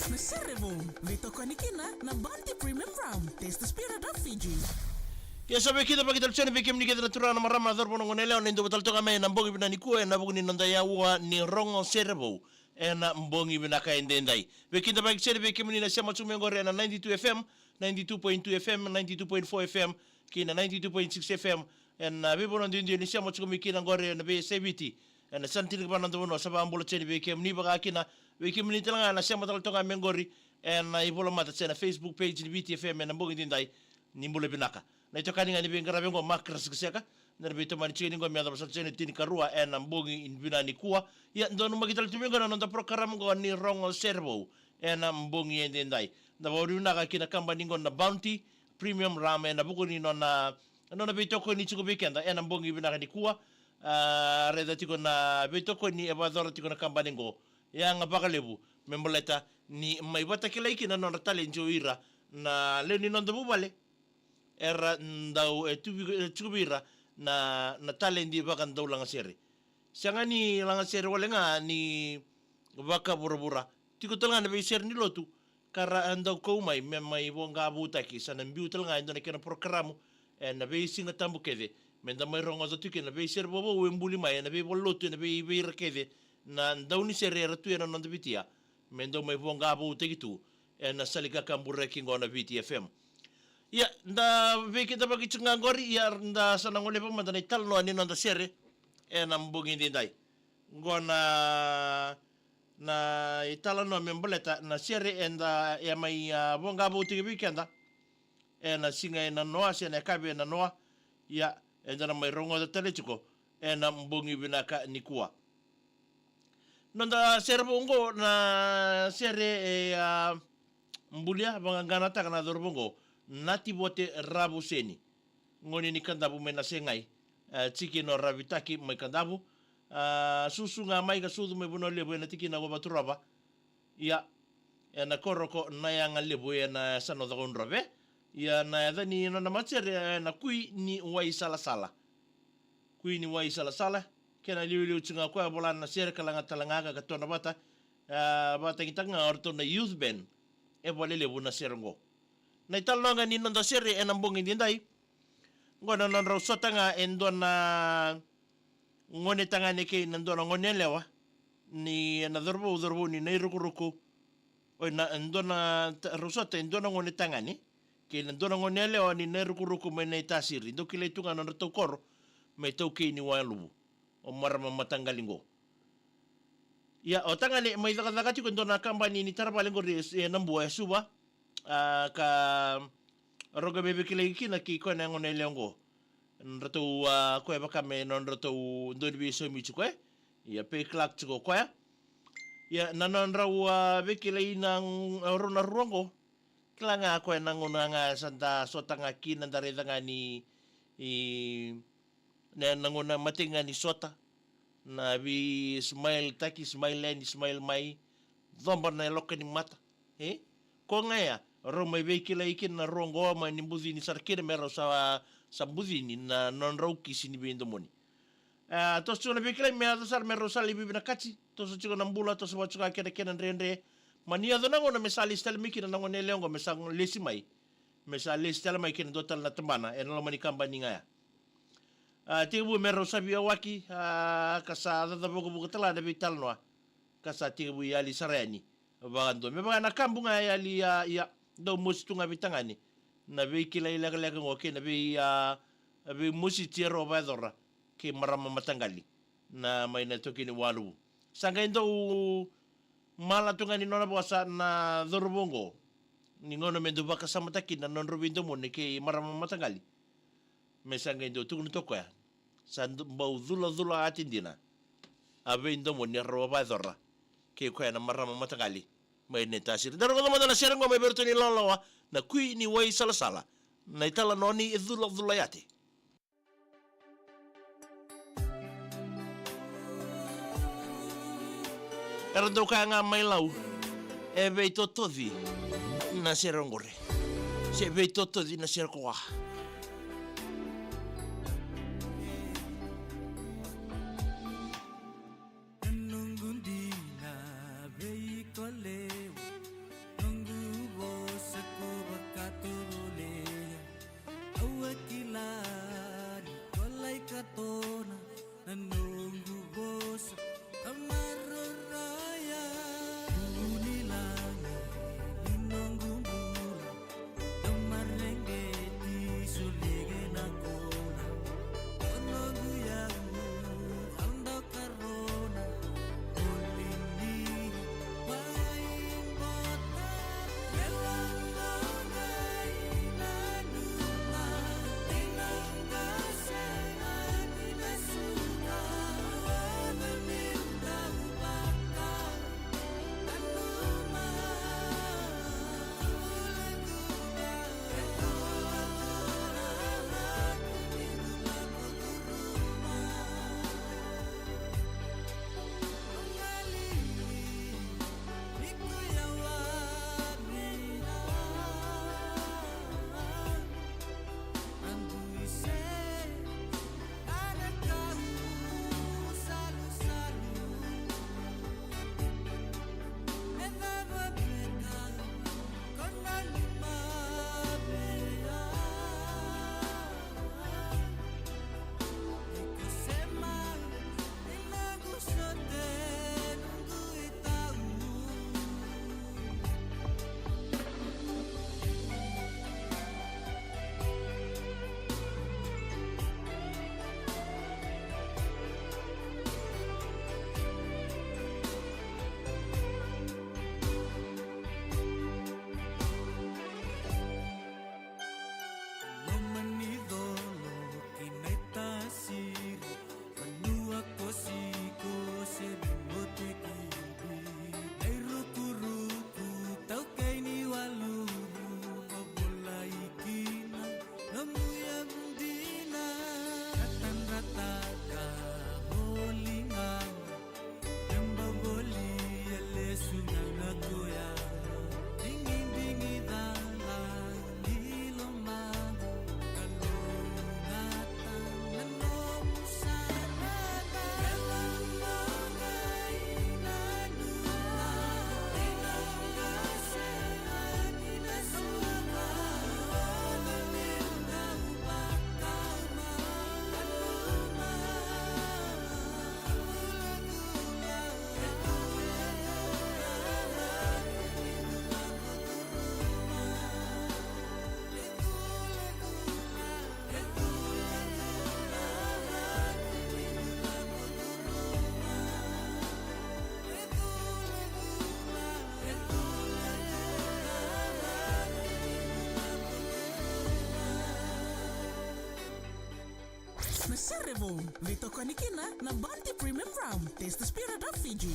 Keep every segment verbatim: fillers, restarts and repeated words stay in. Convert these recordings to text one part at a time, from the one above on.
Na sere vou, veitokoni kina na Bounty Premium Rum. Taste the spirit of Fiji. Ia sa vei keda vakitalitali tiko yani vei kemuni kece na turaga, na marama, na cauravou, na goneyalewa, na idovu tale toka mai ena bogi vinaka nikua ena vuku ni noda yaua ni rogo sere vou ena bogi vinaka edaidai. Vei keda vakitalitali vei kemuni na sema tu mai qori ena ninety-two F M, ninety-two point two F M, ninety-two point four F M, kei na ninety-two point six F M, ena veivanua duidui ni sema tiko mai kina qori ena veiyasai Viti, ena Sanitini, ka vaka na noda vanua. Sa vakabula tiko yani vei kemuni, vaka kina vei kemuni tale ga na sema tale toka mai qori ena ivolamata se na Facebook page ni Viti F M ena bogi edaidai. Ni bula vinaka. Na itokani ga ni veiqaravi oqo, Mark Rasikaseka, na veitomani tiko yani oqo me yacova sara tiko yani na tinikarua ena bogi vinaka nikua. Ia donumaki tale tu mai qo na noda porokaramu oqo ni rogo sere vou ena bogi edaidai. Da vakavinavinaka ki na kabani oqo na Bounty Premium Rum ena vuku ni nona, nona veitokoni tiko vei keda ena bogi vinaka nikua. A, raica tiko na veitokoni e vakayacora tiko na kabani oqo. Yaga vakalevu me baleta ni mai vakatakilai kina na nodra taledi o ira na lewe ni noda vuvale era dau, e tu vei, e tiko vei ira na, na taledi vakadaulagasere. Sega ni lagasere wale ga ni vakavuravura, tiko tale ga na veisere ni lotu ka ra, e, dau kau mai me mai voqa voutaki. Sa na biu tale ga e dua na kena porokaramu ena veisiga tabu kece, me da mai rogoca tu kina na veisere vovou e buli mai ena veivalenilotu, ena vei, vei ira kece na daunisere era tu ena noda Viti ya, me dau mai voqa voutaki tu ena sala ni kakaburaki oqo na Viti F M. Ia, da vei keda vakitiko ga qori, ia da sa na goleva mada na italanoa ni noda sere ena bogi edaidai. Oqo na, na italanoa me baleta na sere eda, e mai, a, voqa voutaki vei keda ena siga enanoa se na yakavi enanoa. Ia, eda na mai rogoca tale tiko ena bogi vinaka nikua. Noda sere vou oqo na sere e, a, bulia, vaqaqanataka na cauravou oqo, Nativote Ravuseni. Gone ni Kadavu mai Nasegai, e, tikina o Ravitaki mai Kadavu. A, susu ga mai ka sucu mai Vanua Levu ena tikina ko Vaturova. Ia, ena koro ko Nayagalevu ena yasana o Cakaudrove. Ia na yaca ni nona matasere ena Kui ni Waisalasala. Kui ni Waisalasala, kena liuliu tiko ga o koya, vola na sere ka laga tale ga ka katona vata, a, vakatagitaka ga o ratou na youth band. E vakalevu na sere oqo. Na italanoa ga ni noda sere ena bogi edaidai, oqo na nodrau sota ga e dua na gone tagane kei na dua na gone yalewa ni, na cauravou, cauravou ni Nairukuruku. Oi, na, e dua na ta-, rau sota e dua na gone tagane kei na dua na gone yalewa ni Nairukuruku mai Naitasiri. Dou kilai tu ga na nodratou koro mai Taukei ni Wailuvu, o marama mataqali oqo. Ia, o tagane mai cakacaka tiko e dua na kabani ni taravale oqori e, e Nabua, e Suva. A, ka rau qai mai veikilai kina kei koya na gone yalewa oqo. Nodratou, a, koya vaka me nodratou dau ni veisaumi tiko, e. Ia, pay clerk tiko o koya. Ia, na nodrau, a, veikilai na, a, rau na rua oqo. Kila ga o koya na gauna ga sa da sota ga kina, da raica ga ni, i, na, na gauna matei ga ni sota. Na vei smile taki, smile yani, smile mai. Coba na yaloka ni mata. E? Ko ga ya, rau mai veikilai kina na rua oqo, mai ni bucini sara kina me rau sa, sa bucini na nodrau kisi ni veidomoni. A, toso tiko na veikilai me yaco sara me rau sa lai vivinakati. Toso tiko na bula, toso vata tiko ga kena, kena dredre. Mani yaco na gauna me sa lesi tale mai kina na gone yalewa oqo, me sa lesi mai. Me sa lesi tale mai kina dua tale na tabana ena loma ni kabani ga ya. A, tekivu me rau sa veiyawaki, a, ka sa caca vukavuka tale ga na veitalanoa. Ka sa tekivu yali sara yani vakadua. Me vaka na kabu ga e yali, a, ia, dau mosi tu ga vei tagane na veikilai lekaleka oqo kei na vei, a, veimositi e rau vakayacora kei marama mataqali na mai na Taukei ni Wailuvu. Sa qai dau mala tu ga ni nona vosa na cauravou oqo ni gauna me dau vakasamataki na nodrau veidomoni kei marama mataqali. Me sa qai dau tukuna toka o koya, sa d-, bau culacula ati dina a veidomoni e rau vakayacora kei koya na marama mataqali mai Naitasiri. Da rogoca mada na sere oqo mai vei iratou na ilawalawa na Kui ni Waisalasala, na italanoa ni e culacula yate. Era dau kaya ga mai Lau, e veitotoci na sere oqori, se veitotoci na sere koya. Noqu dina veikole. Trevor, veitokoni kina na Bounty Premium Rum. Taste the spirit of Fiji.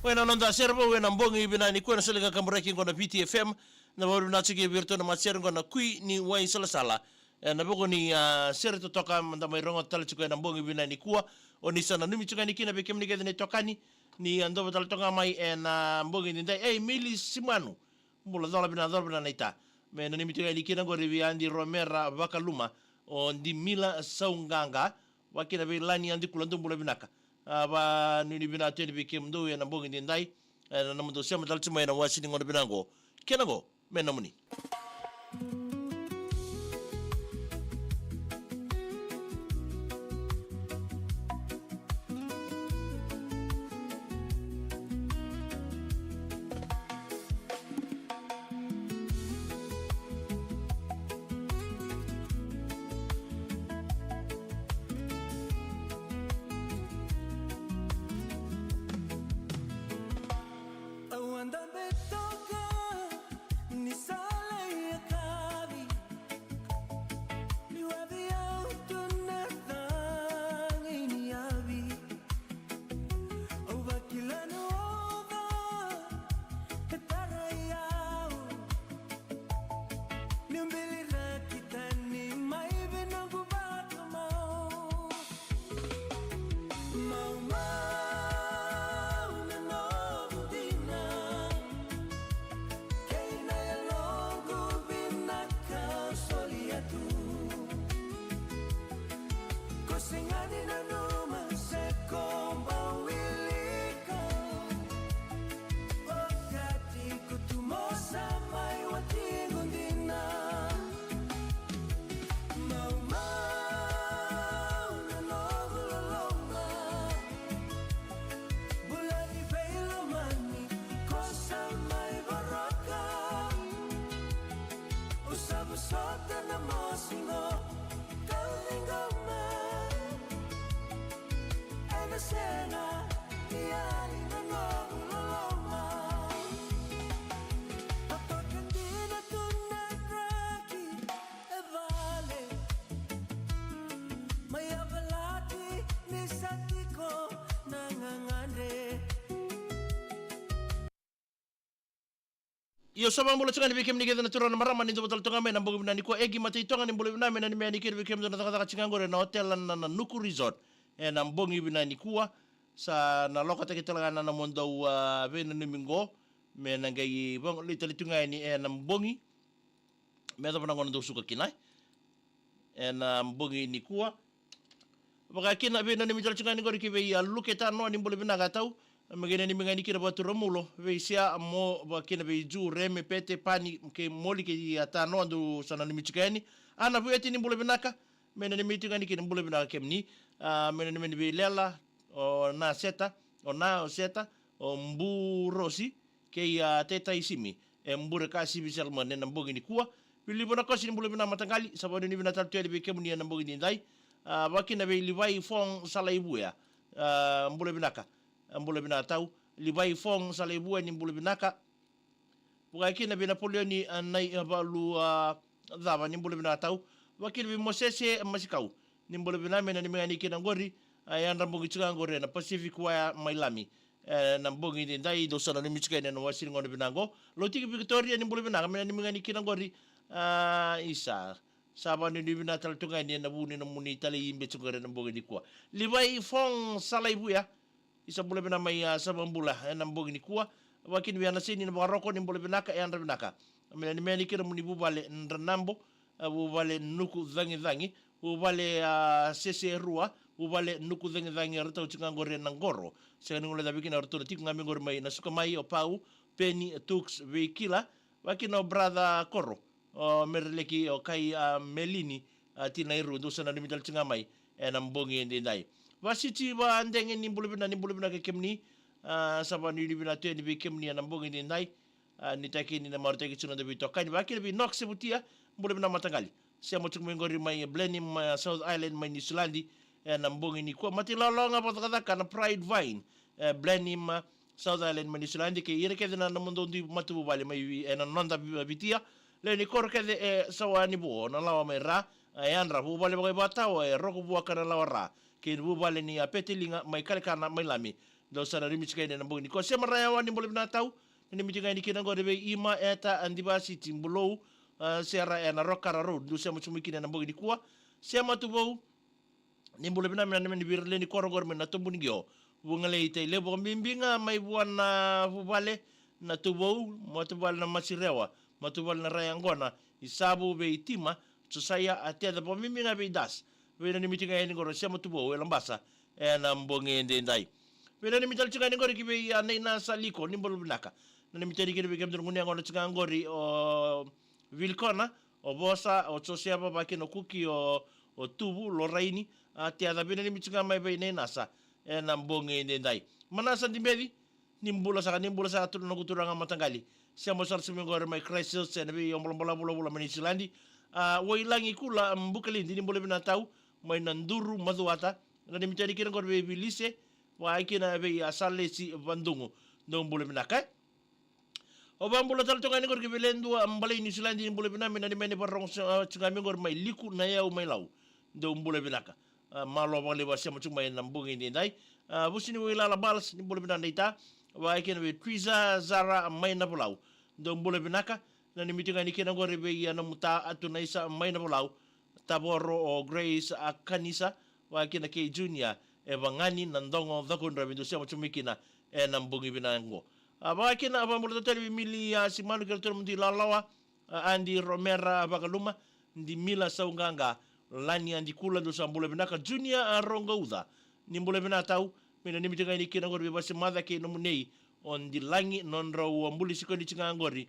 Oi, na noda sere vou ena bogi vinaka nikua, na sala ga kaburaki qo na V T F M. Na vavinavinaka tiko vei iratou na masere qo na Kui ni Waisalasala. Ena vuku ni, a, sere totoka mada mai rogo tale tiko ena bogi vinaka nikua. O ni sa nanumi tiko yani kina vei kemuni kece na itokani ni a dova tale toka mai ena bogi nidai. Ei, Mili Simanu. Bula, cola vinaka, cola vinaka naita. Me nanumi tiko yani kina qori vei Adi Romera Vakaluma, o Dimila Sauqaqa, vakakina vei Lani Adikula, dou bula vinaka. A, vanuinui vinaka tu yani vei kemudou ena bogi nidai. Ena nomudou sema tale tu mai ena wasi ni gauna vinaka qo. Kena qo me nomuni. Au a dabe toka ni sala i yakavi, ni wavi au tu na cagi ni yavi. Au vakila na oca e tarai au, niu biliraki tani mai vei noqu vakamau. Maumau na noqu dina, kei na yaloqu vinaka solia tu. Ko sega ni nanuma se ko bau wilika, okati ko tu mo sa mai watiqu dina. Maumau na noqu loloma, bula ni veilomani ko sa mai voroka. Au sa vosota na mosi qo, kau ciqoma. Ena sega ni yali na noqu loloma. Au toka dina tu na draki e vale, mai yavalati ni sa tiko na gagadre. Io, sa vakabula tiko yani vei kemuni kece na turaga na marama ni dou vata tale toka mai ena bogi vinaka nikua. Egi Matei Toga, ni bula vinaka, me nanumi yani kina vei kemudou na cakacaka tiko qori ena otela na, na Nuku Resort ena bogi vinaka nikua. Sa na lokataki tale ga na nomudou, a, veinanumi qo, me na qai vagolei tale tu ga yani ena bogi me yacova na gauna dou suka kina ena bogi nikua. Vakakina veinanumi tale tiko ga yani qori ki vei, a, Luke Tanoa, ni bula vinaka tau. Me qai nanumi ga yani kina vakatura mulo vei Sia mo, vakakina vei Ju, Reme, Pete, Pani kei Moli kei, a, Tanoa, dou sa nanumi tiko yani. Ana Vueti, ni bula vinaka. Me nanumi tiko ga yani kina, bula vinaka kemuni. A, me nanumi yani vei Lela, o Naseta, o Na, o Seta, o Burosi kei, a, Teta Isimi, e Bure Kasi Viselman ena bogi nikua. Vili Vunakosi, ni bula vinaka mataqali, sa vakanuinui vinaka tale tu yani vei kemuni ena bogi nidai. A, vakakina vei Livai Fong Salaivuya, a, bula vinaka. A, bula vinaka tau. Livai Fong Salaivuya, ni bula vinaka. Vakakina vei Napoleoni, a, Nai, a, Valu, a, Cava, ni bula vinaka tau. Vakakina vei Mosese Masikau, ni bula vinaka, me nanumi ga yani kina qori, a, yadra bogi tiko ga qori ena Pacific Wire mai Lami. Ena bogi nidai dou sa nanumi tiko yani ena wasi ni gauna vinaka qo. Lotiki Victoria, ni bula vinaka, me nanumi ga yani kina qori, a, isa. Sa vakanuinui vinaka tale tu ga yani ena vuku ni nomuni talei ibe tiko qori ena bogi nikua. Livai Fong Salaivuya, isa bula vinaka mai, a, Savabula ena bogi nikua. Vakakina vei Anaseni Navakaroko, ni bula vinaka, yadra vinaka. Me nanumi yani kina nomuni vuvale Dranabo, a, vuvale Nuku Cagicagi, vuvale, a, Seserua, vuvale Nuku Cagicagi, eratou tiko ga qori ena qoro. Sega ni guilecavi kina, eratou na tiko ga mai qori mai na suka mai, o Pau, Peni, Tuks, Veikila, vakakina o brother Koro, o Mereleki, o Kai, a, Melini, a, Tinairu, dou sa nanumi tale tiko ga mai ena bogi nidai. Vasiti Vadege, ni bula vinaka, ni bula vinaka kei kemuni. A, sa vakanuinui vinaka tu yani vei kemuni ena bogi nidai. A, ni takini na marautaki tiko na noda veitokani. Vakakina vei Nox Sevutia, bula vinaka mataqali. Sema tiko mai qori mai Blenheim, a, South Island mai Niusiladi ena bogi nikua. Matai Lologa Vakacakacaka na Pride Vine, e, Blenheim, a, South Island mai Niusiladi, kei ira kece na nomudou dui matavuvale mai Vi-, ena noda Vi-, Vitia. Lewe ni koro kece e Sawa ni Vo, na lawa mai Ra, e yadra, vuvale vakaivakatawa e Rokovuaka, na lawa Ra. kei na vuvale ni a Peteliga mai Kalekana mai Lami. Dou sa nanumi tiko yani ena bogi nikua. Sema Rayawa, ni bula vinaka tau. Nanumi tiko yani kina qori vei Ima, Eta, Adivasiti, Bulou, a, Sera ena Rokara Road. Dou sema tiko mai kina ena bogi nikua. Sema Tuvou, ni bula vinaka, me nanumi yani vei ira lewe ni koro qori mai na Tobuniqio, Vugalei, Tailevu, vakabibi ga mai vua na vuvale na Tuvou, matavuvale na Masirewa, matavuvale na Rayaqona, Isavu vei Tima, Josaia, Ateta, vakabibi ga vei Das. Veinanumi tiko ga yani qori Sema Tuvou e Labasa ena bogi edaidai. Veinanumi tale tiko ga yani qori ki vei, a, Naina Saliko, ni bula vinaka. Nanumi tale kina vei kemudou na gone yaqona tiko ga qori o Vilikona, o Vosa, o Joseva, vaka kina o Kuki, o, o Tuvu, Loraini, a, Teca, veinanumi tiko ga mai vei Nainasa ena bogi edaidai. Manasa Dibeci, ni bula saka, ni bula saka tu na noqu turaga mataqali. Sema sara tiko mai qori mai Christchurch ena vei o Bolabola Vulavula mai Niusiladi. A, Wailagi Kula, Bukalidi, ni bula vinaka tau, mai na Duru, Macuata. Nanumi tale kina qori vei Vilise, vaka kina vei, a, Salesi Vadugu. Dou bula vinaka, e. Au vakabula tale toka yani qori ki vei Ledua, a, Balai, Niusiladi, ni bula vinaka, me nanumi yani vakarogo, a, tiko ga mai qori mai Liku, Nayau, mai Lau. Dou bula vinaka. A, malo vakalevu a sema tiko mai ena bogi edaidai. A, Vusi ni Wailala Balas, ni bula vinaka Naita. Vaka kina vei Triza Zara mai Navolau. Dou bula vinaka. Nanumi tiko ga yani kina qori vei, a, nomu ta, a, Tunaisa mai Navolau. Tavoro, o Grace, a, Kanisa, vaka kina kei Junior, e Vagani, Nadogo, Cakaudrove, dou sema tiko mai kina ena bogi vinaka qo. A, vaka kina, a, vakabula tale vei Mili, a, Simanu kei ratou na nomudou ilawalawa, a, Adi, Romera, a, Vakaluma, Dimila, Sauqaqa, Lani, Adi Kula, dou sa bula vinaka, Junior, a, Roqauca, ni bula vinaka tau, me nanumi tiko ga yani kina qori vei Vasemaca kei nomu nei o Dilagi, nodrau, a, buli sikoni tiko ga qori.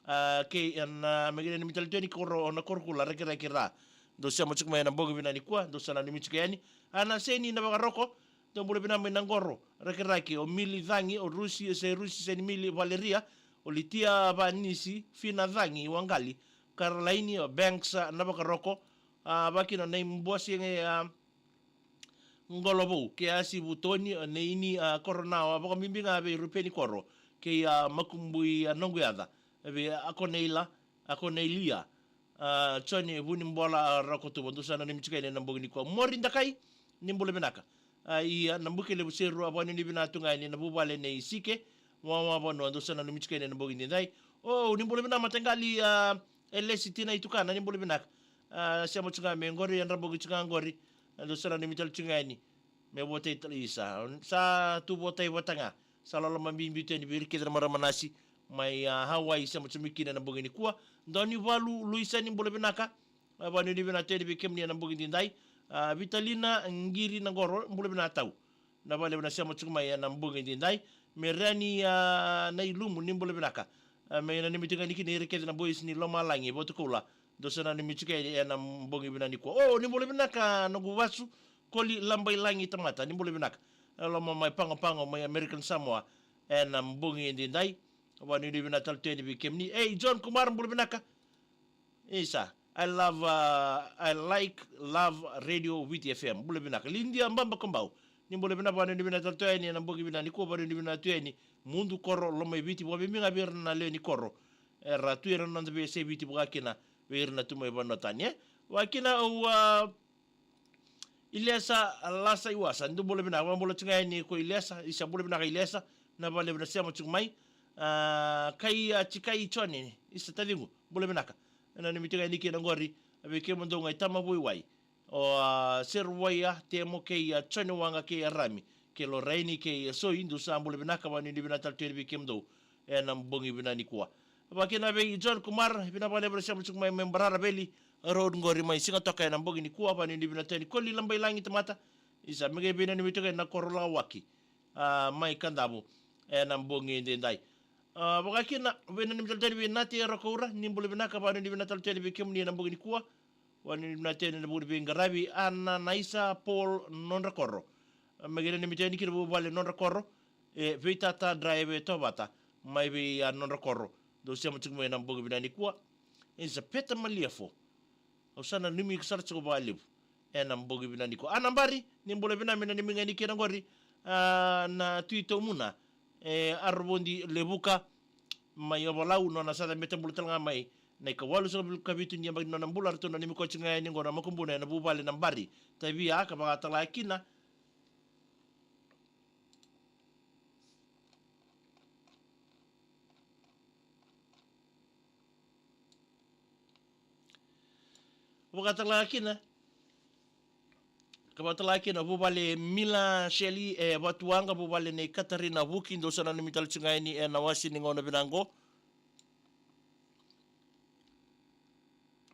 A, kei, a, na, me kei nanumi tale tu yani koro, na koro kula, Rakiraki Ra. Dou sema tiko mai ena bogi vinaka nikua, dou sa nanumi tiko yani. A, na Seni Navakaroko, dou bula vinaka mai na qoro, Rakiraki, o Mili Cagi, o Rusi, o Seirusi, Seni Mili, Valeria, o Litia Vanisi, Fina Cagi, Waqali, Karalaini, o Banks, a, Navakaroko, a, vaka kina Naibuasege, a, Qolovou, kei a Sivu Toni, a, Neini, a, Koronawa, vakabibi ga vei Rupeni Koro, kei a Makubui, a, Noqu Yaca, vei a Koneila, a Koneilia, a, Joni Vunibola, a, Rakotuva, dou sa nanumi tiko yani ena bogi nikua. Mori Dakai, ni bula vinaka. A, ia, Nabukelevu Serua, vakanuinui vinaka tu ga yani na vuvale nei Sike, Wawavanua, dou sa nanumi tiko yani ena bogi edaidai. O, ni bula vinaka mataqali, a, Elesi Tina i Tukana, ni bula vinaka. A, sema tiko ga mai qori, e Drabogi tiko ga qori. A, dou sa nanumi tale tiko ga yani. Me votai tale, isa. Sa tu votai vata ga. Sa loloma bibi tu yani vei ira kece na marama nasi mai, a, Hawaii, sema tiko mai kina ena bogi nikua. Daunivalu Luisa, ni bula vinaka. A, vakanuinui vinaka tu yani vei kemuni ena bogi edaidai. A, Vitalina Qiri na qoro, bula vinaka tau. Na vakalevu na sema tiko mai ena bogi edaidai. Meriani, a, Nailumu, ni bula vinaka. A, me nanumi tiko ga yani kina ira kece na boys ni Lomalagi, Vatukoula. Dou sa nanumi tiko yani ena bogi vinaka nikua. O, ni bula vinaka noqu vasu, Koli Labailagi Tamata, ni bula vinaka. E, loma mai Pago Pago mai American Samoa ena bogi edaidai. Vakanuinui vinaka tale tu yani vei kemuni. Ei, John Kumar, bula vinaka. Isa, I love, uh, I like, love Radio Viti F M. Bula vinaka. Lidia Baba Kabau, ni bula vinaka, vakanuinui vinaka tale tu yani ena bogi vinaka nikua, vakanuinui vinaka tu yani. Mudu koro, loma i Viti, vakabibi ga vei ira na lewe ni koro. Era tu ena noda veiyasai Viti, vaka kina vei ira na tu mai vanua tani, e. Vaka kina au, a, Ilesa Lasa Iwasa, dou bula vinaka, vakabula tiko ga yani ko Ilesa, isa, bula vinaka Ilesa, na vakalevu na sema tiko mai. A, Kai, a, Tikai Joni, isa taciqu, bula vinaka. Nanumi tiko ga yani kina qori vei kemudou ga i Tamavui Wai. O, a, Seruwaia, Temo kei, a, Joni Waqa kei, a, Rami, kei Loraini kei, a, Soi, dou sa bula vinaka, vakanuinui vinaka tale tu yani vei kemudou ena bogi vinaka nikua. Vaka kina vei John Kumar, vinaka vakalevu na sema tiko mai, mai Barara Valley Road qori mai Sigatoka ena bogi nikua, vakanuinui vinaka tu yani. Koli Labailagi Tamata, isa, me qai veinanumi tiko ena koro Lawaki, a, mai Kadavu ena bogi edaidai. A, vaka kina, veinanumi tale tu yani vei Nati Rokoura, ni bula vinaka, vakanuinui vinaka tale tu yani vei kemuni ena bogi nikua. Vakanuinui vinaka tu yani ena vuku ni veiqaravi, Ananaisa Paul Nodrakoro. Me qai nanumi tu yani kina vuvale Nodrakoro, e Veitata Drive e Tovata, mai vei, a, Nodrakoro. Dou sema tiko mai ena bogi vinaka nikua. Isa, Peta Maliefo, au sa nanumi iko sara tiko vakalevu ena bogi vinaka nikua. Ana Bari, ni bula vinaka, me nanumi ga yani kina qori, a, na Tui Tomuna, e Arovodi Levuka, mai Ovalau, nona sa cabeta bula tale ga mai na ikawalu sagavulu ka vitu ni yabaki ni nona bula, ratou nanumi koya tiko ga yani qo na makubuna ena vuvale na Bari. Tavia ka vakatala kina Vakatala kina. Ka vakatala kina vuvale Mila Shelley e Vatuwaqa, vuvale nei Katarina Vuki, dou sa nanumi tale tiko ga yani ena wase ni gauna vinaka qo.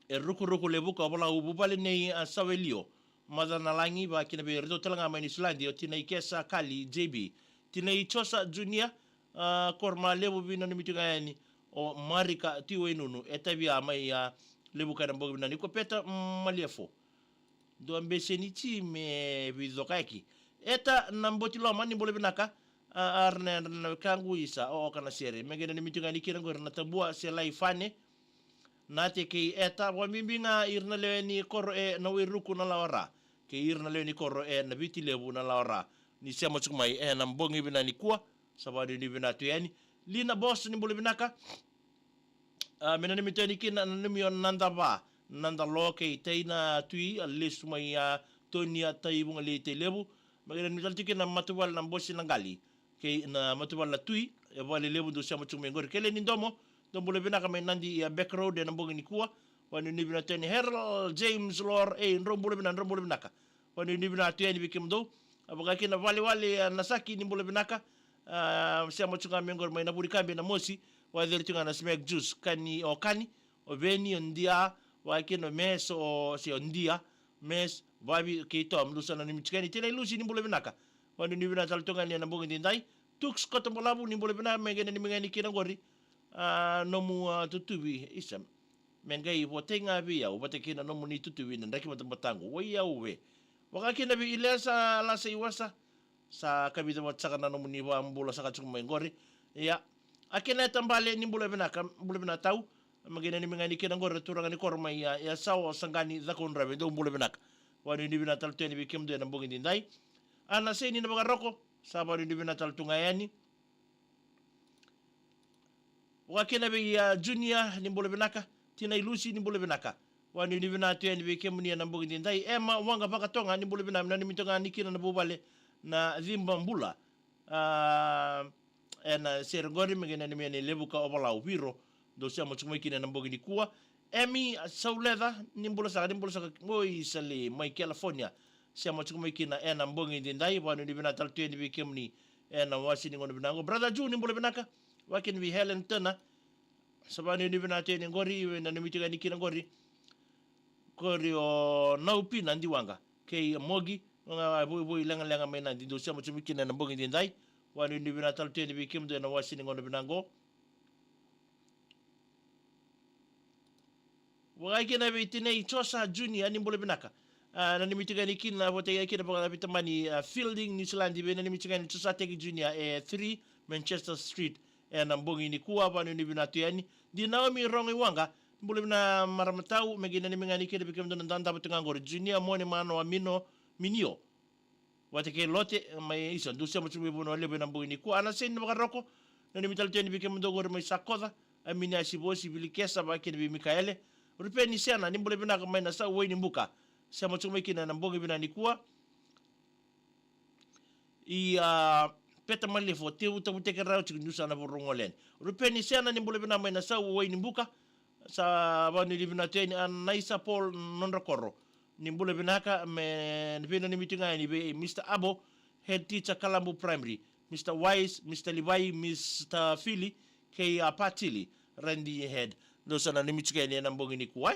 E Rukuruku Levuka, Ovalau, vuvale nei a Sawelio Macanalagi, vakakina vei iratou tale ga mai Niusiladi, o tinai Kesa Kali J B, tinai Josa Junior, a, Koromalevu, veinanumi tiko ga yani o Marika Tiwainunu, e Tavia mai a Levuka ena bogi vinaka nikua. Peta Maliefo. Dua bese ni tsi me veicokayaki. Eta na Botiloma, ni bula vinaka. A, ara na yadra na wekaqu, isa, o oka na sere. Me qai nanumi tiko ga yani kina qori na Tabua Selai Fane. Nate kei Eta, vakabibi ga ira na lewe ni koro e Nawairuku na Lawara, kei ira na lewe ni koro e Navitilevu na Lawara. Ni sema tiko mai ena bogi vinaka nikua, sa vakanuinui vinaka tu yani. Lina Boss, ni bula vinaka. A, me nanumi tu yani kina, nanumi o Nadava, Nadalo kei Taina Tui, a lesu mai a Tonia, Taivugalei, Tailevu. Me qai nanumi tale tiko kina na matavuvale na Bosi na Qali kei na matavuvale na Tui e Valelevu, dou sema tiko mai qori. Kele ni Domo, dou bula vinaka mai Nadi, a, Back Road ena bogi nikua. Vakanuinui vinaka tu yani. Harold James Lor, ei, drau bula vinaka, drau bula vinaka. Vakanuinui vinaka tu yani vei kemudou. A, vakakina Valewale, a, Nasaki, ni bula vinaka. A, sema tiko ga mai qori mai Navurikabi, Namosi. Vakaceri tiko ga na Smack Juice, Kani, o Kani, o Veni, o Dia, vakakina o Mes, o, se o Dia, Mes, Vavi kei Tom, dou sa nanumi tiko yani. Tinai Lusi, ni bula vinaka. Vakanuinui vinaka tale tu ga yani ena bogi edaidai. Tuks Kotobalavu, ni bula vinaka, me qai nanumi ga yani kina qori. A, nomu, a, tutuvi, isa. Me qai votai ga vei au vata kei na nomuni tutuvi na draki batabata qo. Oi au we. Vakakina vei Ilesa Lasa Iwasa. Sa kavica vata saka na nomuni vakabula saka tiko mai qori. Ia. A kena e tabale, ni bula vinaka, bula vinaka tau. Me qai nanumi ga yani kina qori na turaga ni koro mai, ia, ia Sawa Saqani Cakaudrove, dou bula vinaka. Vakanuinui vinaka tale tu yani vei kemudou ena bogi edaidai. Ana Seni Navakaroko, sa vakanuinui vinaka tale tu ga yani. Vakakina vei, a, Junior, ni bula vinaka. Tinai Lusi, ni bula vinaka. Vakanuinui vinaka tu yani vei kemuni ena bogi edaidai. Ema Waqa Vakatoga, ni bula vinaka, me nanumi tu ga yani kina na vuvale na Ciba Bula. A, ena sere qori me qai nanumi yani Levuka, Ovalau, Viro, dou sema tiko mai kina ena bogi nikua. Emi Sauleca, ni bula saka, ni bula saka, oi Sale mai California. Sema tiko mai kina ena bogi edaidai, vakanuinui vinaka tale tu yani vei kemuni ena wase ni gauna vinaka qo. Brother Ju, ni bula vinaka. Vakakina vei Helen Turner. Sa vakanuinui vinaka tu yani qori, nanumi tiko yani kina qori. Qori o Naupina Diwaqa kei Mogi, ga voivoi legalega mai Nadi, dou sema tiko mai kina ena bogi edaidai. Vakanuinui vinaka tale tu yani vei kemudou ena wase ni gauna vinaka qo. Vakakina vei tinai Josa Junior, ni bula vinaka. A, nanumi tiko yani kina, vata kei kina vakavitamani, a, Fielding, Niusiladi, vei nanumi tiko yani Josa Teki Junior e three Manchester Street ena bogi nikua, vakanuinui vinaka tu yani. Di Naomi Rogo Iwaqa, ni bula vinaka marama tau, me qai nanumi ga yani kina vei kemudou na dadabe tu ga qori. Junior Mone Mano Amino Minio. Vata kei Lote, mai isa, dou sema tiko mai Vanua Levu ena bogi nikua. Ana Seni Navakaroko, nanumi tale tu yani vei kemudou qori mai Sakoca, Aminiasi Vosi, Vilikesa, vakakina vei Mikaele. Rupeni Sena, ni bula vinaka mai Nasau, Wainibuka. Sema tiko mai kina ena bogi vinaka nikua. Ia, Peta Malefo, Tevu Tavuteke Rau tiko Niu Sa Na Vurogoleni. Rupeni Sena, ni bula vinaka mai Nasau, Wainibuka. Sa vakanuinui vinaka tu yani Anaisa Paul Nodrakoro. Ni bula vinaka, me veinanumi tu ga yani vei Mister Abo, head teacher Kalabu Primary, Mister Wise, Mister Livai, Mister Fili, kei a Patili, Randy Head. Dou sa nanumi tiko yani ena bogi nikua.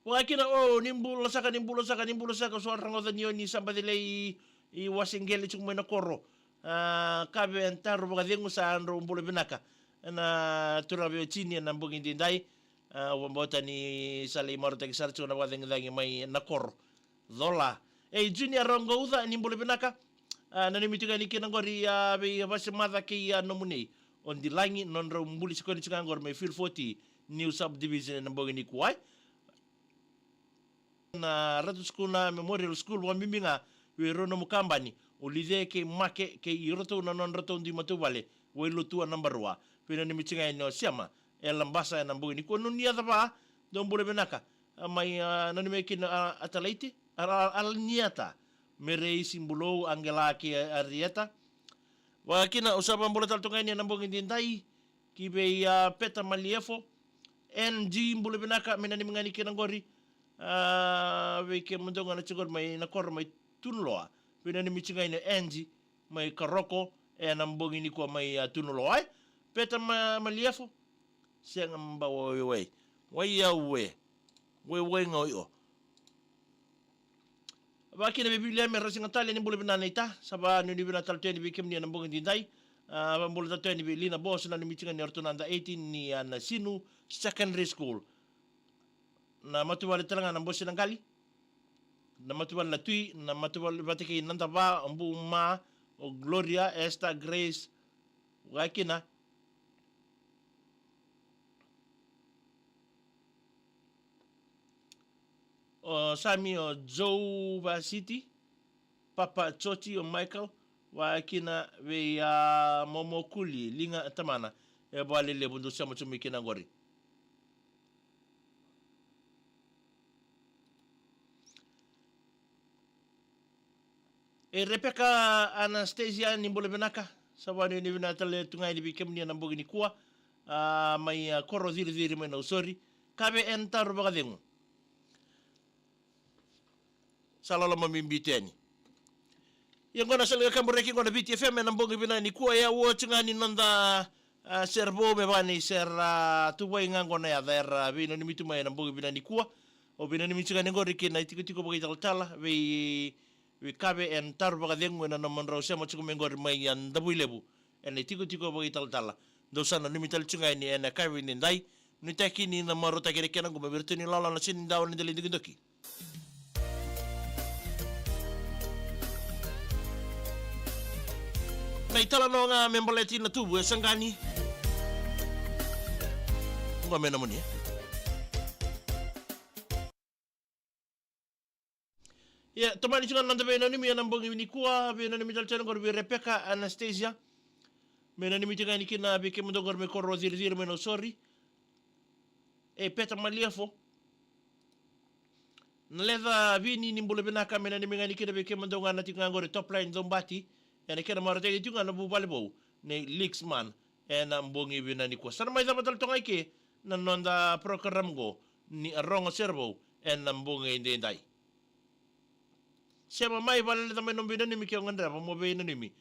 Vakakina, o, ni bula saka, ni bula saka, ni bula saka, so rogoca ni o ni sa baci lai i, i wase qele tiko mai na koro. A, Kave and Taro Vakacegu, sa drau bula vinaka na turaga vei o Jini ena bogi edaidai. A, au vakabauta ni sa lai marautaki sara tiko na vakacagicagi mai na koro. Cola. Ei, Junior Roqouca, ni bula vinaka. A, nanumi tiko yani kina qori, a, vei Vasemaca kei a nomu nei o Dilagi, nodrau buli sikoni tiko ga qori mai Field forty, New Subdivision ena bogi nikua. Na Ratu Sukuna Memorial School, vakabibi ga vei rau nomu kabani, o Lice kei Make kei iratou na nodratou dui matavuvale, Wailotua naba rua. Veinanumi tiko ga yani o Sema e Labasa ena bogi nikua. Nunia Cava, dou bula vinaka. A, mai, a, nanumi kina, a, Atalaiti, a, a, Alaniata, Mereisi Bulou, Aqela kei Arieta. Vakakina, au sa vakabula tale toka yani ena bogi edaidai ki vei, a, Peta Maliefo. N G, bula vinaka, me nanumi ga yani kina qori. A, vei kemudou ga na tiko qori mai na koro mai Tunuloa. Veinanumi tiko ga yani o Angie mai Karoko ena bogi nikua mai, a, Tunuloa, e. Peta ma, Maliefo. Sega, ba waiwai. Wai au e. Waiwai ga o io. Vakakina vei Viliame Rasigatale, ni bula vinaka naita. Sa vanuinui vinaka tale tu yani vei kemuni ena bogi edaidai. A, vakabula tale tu yani vei Lina Bos, nanumi tiko ga ni o ratou na under eighteen ni, a, Nasinu Secondary School. Na matavuvale tale ga na Bosenaqali, na matavuvale na Tui, na matavuvale vata kei Nadava, o Buma, o Gloria, Esther, Grace, vakakina. O Sami, o Joe Vasiti, Papa Joti, o Michael, vakakina vei, a, Momo Kuli, Liga Tamana, e Valelevu, dou sema tu mai kina qori. E Rebecca Anastasia, ni bula vinaka. Sa vanuinui vinaka tale tu ga yani vei kemuni ena bogi nikua. A, mai, a, koro Ciriciri mai Nausori. Kave ena taru vakacegu. Sa loloma bibi tu yani. Ia qo na sala ni kakaburaki qo na Viti F M ena bogi vinaka nikua, e a oti ga ni noda, a, sere vou me vaka ni sere, a, tuvai ga qo na yaca era veinanumi tu mai ena bogi vinaka nikua. O veinanumi tiko ga ni qori kei na itikotiko vakaitalatala vei, vei Kave ena taru vakacegu ena nomudrau sema tiko mai qori mai, a, Davuilevu. Ena itikotiko vakaitalatala. Dou sa nanumi tale tu ga yani ena yakavi edaidai. Nuitaki ni na marautaki na kena qo me vei iratou ni lala na seni dawa ni dali dokidoki. Na italanoa ga me baleti Natuvu e Saqani. Qo me nomuni. Ia, tomani tiko ga na noda veinanumi ena bogi nikua, veinanumi tale tiko ga qori vei Rebecca Anastasia. Me nanumi tiko ga yani kina vei kemudou qori mai koro Ciriciri mai Nausori. E Peta Maliefo. Na Leca Vini, ni bula vinaka, me nanumi ga yani kina vei kemudou ga na tiko ga qori Top Line Cobati. Ena kena marautaki tiko ga na vuvale vou nei Lixman. Ena bogi vinaka nikua. Sa na mai cava tale toka ga i ke na noda program qo ni Rogo Sere Vou ena bogi edaidai. Sema mai, valeleca mai nomu veinanumi ke o gadreva mo veinanumi.